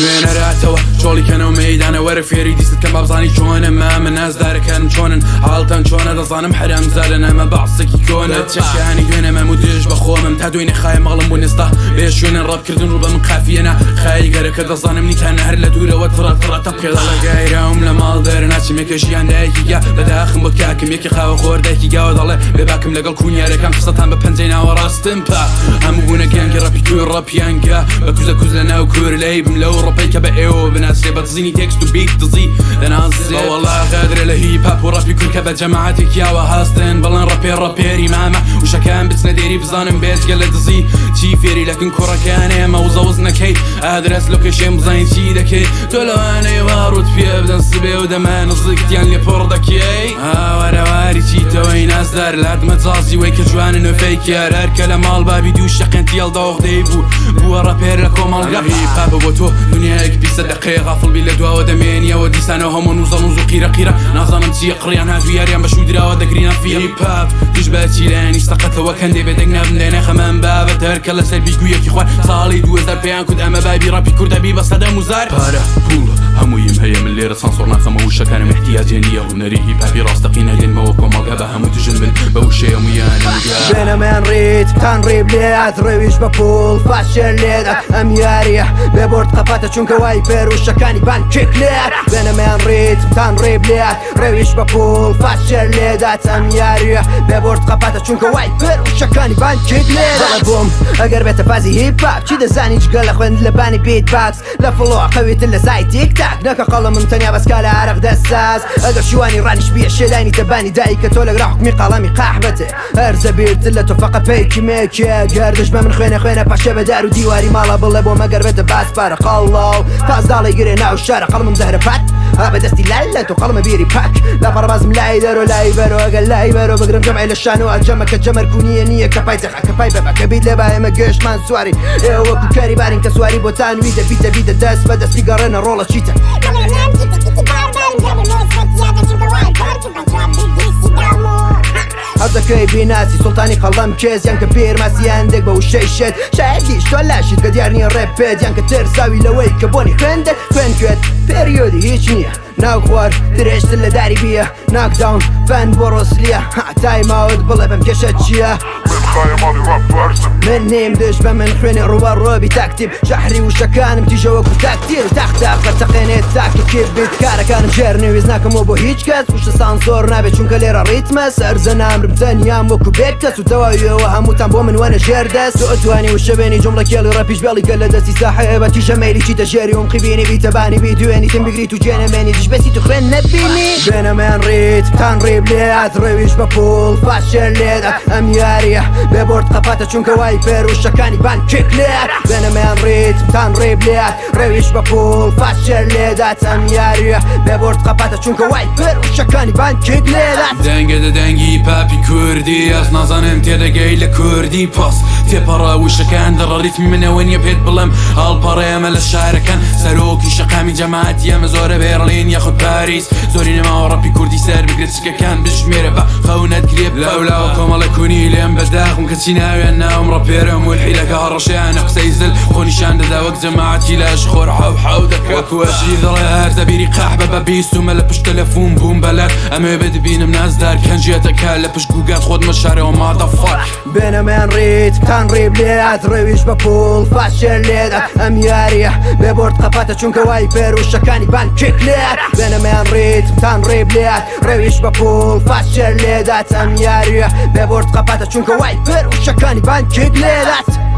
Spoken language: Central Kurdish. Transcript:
نوێنەراتەوە چۆڵی کەنەوە مەیدانە وەرە فێری دیست کەم بابزانی چۆنە مامە نازدارەکانم چۆنن حاڵتان چۆنە دەزانم حەرام زالە نامە بەعسێکی کۆنە چەکانی دوێنێ مەم و دژ بە خۆمم تا دوێنێ خایە ماڵم بوو نستا بێ شوێنە ڕەپکردن ڕوو بە من قافیەنا خای گەرەکە دەزانم نیتانە هەر لە دوورەوە تڕە تڕە تەپکە دەڵێ گایراوم لە ماڵ دەرناچم یەکێ ژیان دایکی گا بەداخم بۆ کاکم یەکێ قاوە خۆر دایکی گاوە دەڵێ بێباکم لەگەڵ کونیارەکان قسەتان بە پەنجەی ناوەڕاستم پا هەموو بوونە گەنگی ڕەپی کوێ ڕەپیان گا بە کوزە کوز لە ناو کورلەی بم لەو ڕەپەی کە بە ئێوە بناسرێ بە دزینی تێکست و بیت دزی دەناسرێ وەڵا غەدرە لە هیپ هاپ و ڕەپی کورد کە بە جەماعەتێک یاوە هەستن بڵێن ڕەپێ ڕەپێری مامە وشەکان بچنە دێری بزانم بێجگە لە دزی چی فێری لەکن کوڕەکان ئێمە وزەوز نەکەی ئادرەس لۆکەشێن بزانین چی دەکەی تۆ لەوانەیە وا ڕوت پێ بدەن سبێ و دەمان زگتیان لێ پڕ دەکەی هاوارەواری چیتەوەی نازدار لات مەجازی وەی کە جوانن و فەیکیار هەر کە لە ماڵ بابی دوو شەقێن تیەڵ داوخ دەی بوو بووە ڕەپێر لە کۆمەڵگە هیپ هاپە بۆ تۆ دنیایەک پیسە دەقەیە غافڵ بی لە دواوە دەمێنیەوە دیسانەوە هەموو نوزە نوز و قیرە قیرە نازانم چییە قڕیان هات و یاریان بە شوو دراوە دەگرینە فی هیپ هاپ دژ بە چیلانی سەقەتەوە کەندێ بێدەنگ نابم دێنێ خەمەم بابەت هەر کە لەسەر بیگویەکی خوار ساڵی 2000 پێیان کوت ئەمە بابی ڕەپی کوردە بی بە سەدەم و زار پارە پوڵ هەموویم هەیە من لێرە سانسۆر ناخەمە وشەکانم احتیاجێ نییە هونەری هیپ هاپی ڕاستەقینە دێنمەوە کۆمەڵگا بە هەموو دژن بن بە وشەی هەموویانم گا. بێنەمەیان ڕیت تان ڕیب لێات ڕێویش بە پوڵ فاشێر لێدات ئەم یاریە بێ بۆرد قەپاتە چونکە وای پێر وشەکانی بان کێک لێات بێنەمەیان ڕیت تان ڕیب لێات ڕێویش بە پوڵ فاشێر لێدات ئەم یاریە بێ بۆرد قەپاتە چونکە وای پێر وشەکانی بان کێک لێدات بەڵێ بووم ئەگەر بێتە فازی هیپ هاپ چی دەزانی جگە لە خوێند لە بانی بیت باکس لە فڵۆ قەویتر لە سای تیک تاک نەکە قەڵەمم تەنیا بەسکا لە عەرەق دەساز ئەگەر شوانی ڕانیش بیە شێدانی تەبانی دایکە تۆ لەگرا حکمی قەڵەمی قاحبەتێ هەرزە بیرتر لە تۆ فەقە پێکی مێکێ گەردش بە من خوێنە خوێنە پاشێ بە دار و دیواری ماڵە بڵێ بۆ مەگەر بێتە باس پارە قەڵاو تازداڵی گرێ ناو شارە قەڵمم زەهرە پات ها بە دەستی لال لە تۆ قەڵمە بیری پاک لا پەڕبازم لای دەرۆ لای بەرۆ ئەگەر لای بەرۆ بگرم جەمعی لە شان و ئەجەمە کە جەمەر کونیە نییە کە پای تەخە کە پای بەبە کە بیت لێ با ئێمە گشتمان سواری ئێوە وەکو کاری بارین کە سواری بۆتان وی دەبیتە بیتە دەست بە دەستی گەڕێنە ڕۆڵە چیتە حەزەکەی بیناسی سوڵتانی قەڵەم کێز یان کە پێرماسی هەندێک بە وشەی شێت شایەدیش تۆ لاشیت کە دیار نییە ڕێپ پێت یان کە ترساوی لەوەی کە بۆنی خوێن دێت خوێن کوێت پێریۆدی هیچ نییە ناو خوار درێژتر لە داری بیە ناکداون فەن بۆ ڕۆسلیە تای ماوت بڵێ بەم کێشە چییە؟ من نیم دژ بە من خوێنێ ڕووبە ڕۆبی تاکتیب ژەحری وشەکانم تیژە وەکو تاکتیر تاختە قەتەقێنێت تاکە کێ بیت کارەکانم ژێر نویز ناکەمەوە بۆ هیچ کەس وشە سانسۆر نابێت چونکە لێرە ڕیتمە سەرزە نامرم تەنیام وەکو بێ کەس و تەواویەوە هەمووتان بۆ من وەنە ژێر دەست تۆ ئەتوانی وشە بێنی جومڵە کێڵی ڕەپیش بێڵی کە لە دەستی ساحێبە تیژە مەیلی چیتە ژێری عمقی بینی بیتە بانی بی دوێنی تم بگریت و جێنەمێنی دژ بەسی تو خوێن نەبینی بێنەمەیان ڕیت تان ڕیب لێات ڕێویش بە پوڵ فاشێر لێدات ئەم یاریە بێ بۆرد قەپاتە چونکە وای پێر وشەکانی بان کێک لێات بێنەمەیان ڕیت تان ڕیب لێات ڕێویش بە پوڵ فاشێر لێدات ئەم یاریە بێ بۆرد قەپاتە چونکە وای پێر وشەکانی بان کێک لێدات دەنگە دە دەنگی پاپی کوردی ئەس نازانم تێدەگەی لە کوردی پاس تێپەڕە وشەکان دەڕە ڕیتمی منەوە نییە پێت بڵێم هەڵپەڕێ ئەمە لە شارەکان سەرۆکی شەقامی جەماعەتی ئەمە زۆرە بێرلین یاخود پاریس زۆری نەماوە ڕەپی کوردی سەر بگرێت چکەکان بژمێرە بە خەونەت گرێ لەولاوە کۆمەڵە کونی لێم بەداخم کەچی ناویان ناوم ڕەپێرە مولحیدەکە هەڕەشەیانە قسەی زل خۆ نیشان دەدا وەک جەماعەتی لاش خۆر حەو حەو دەکا وەکو ئەژی دەڵێ هەرزە بیری قەحبە بە بیستومە لە پشت تەلەفون بووم بەلات ئەمەوێ بتبینم نازدار کەنجێتەکە لە پشت گوگات خۆت مەشارەوە مادەفاک. بێنەمەیان ڕیت تان ڕیب لێات ڕێویش بە پوڵ فاشێر لێدات ئەم یاریە بێ بۆرد قەپاتە چونکە وای پێر وشەکانی بان کێک لێات بێنەمەیان ڕیت تان ڕیب لێات ڕێویش بە پوڵ فاشێر لێدات ئەم یاریە بێ بۆرد قەپاتە چونکە وای پێر وشەکانی بان کێک لێدات.